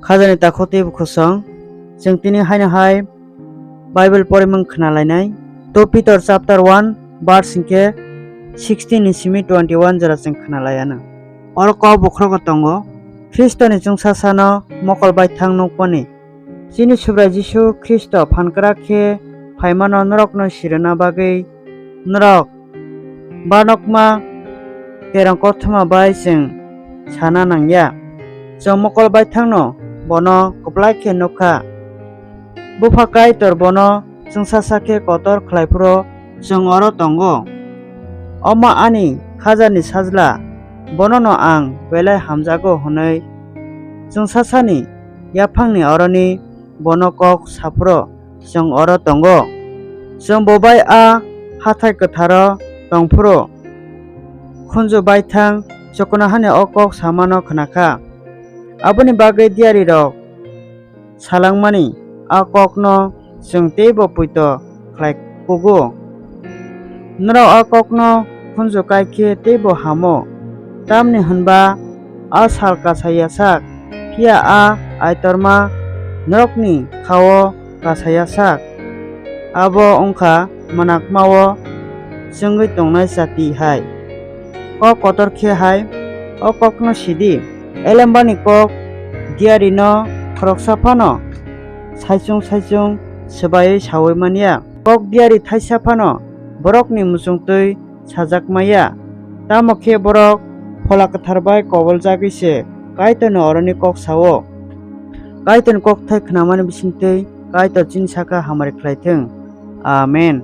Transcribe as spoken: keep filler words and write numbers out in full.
Khajani takhuk tei bukhusong, chwng tini haino hai Bible porimung khna lainai. Two Peter chapter one verse hinkhe sixteen ni simi twenty-one jora chwng khna lai anw. Oro kok bokhrogo tongo, Khristoni chwngsasano mokol baithang nukmani. Chini Subrai Jisu Khristo phankrak khe phaimano norokno sirina bagwi norok banokma kerong kothoma bai chwng sana nangya. Chwng mokol baithangno bono kwplai khe nukha. Bupha Kaitor bono chwngsasa khe kotor khlai phuru chwng oro tongo. Omo ani khajani sajla, bonono ang belai hamjago hwnwi chwngsasani yaphangni oroni bono kok saphuru chwng oro tongo. Chwng bo bai a hathai kwtharo tongphuru khunju baithang chuknohani o kok samano khnakha. Aboni bagwi diyarirok salangmani a kokno chwng teibo poito khlai kugo. Norok a kokno khunju kai khe teibo hamo, tamni hwnba a sal kasaya sak, phiya a aitorma norokni khao kasaya sak. Abo wngkha mwnakmao chwngwi tongnai chati hai. Kok kotor khe hai o kokno sidi. Elembani kok diyarino khoroksa phano saichung saichung swbaiwi saui manya. Kok diyari thaisa phano borokni muchungtwi sajak maya. Tamo khe borok Phola Kwthar bai koboljagwi se Kaitorni oroni kok sao. Kaitorni kokthai khnamani bisingtwi Kaitor chini sakha hamari khlai thung. Amen.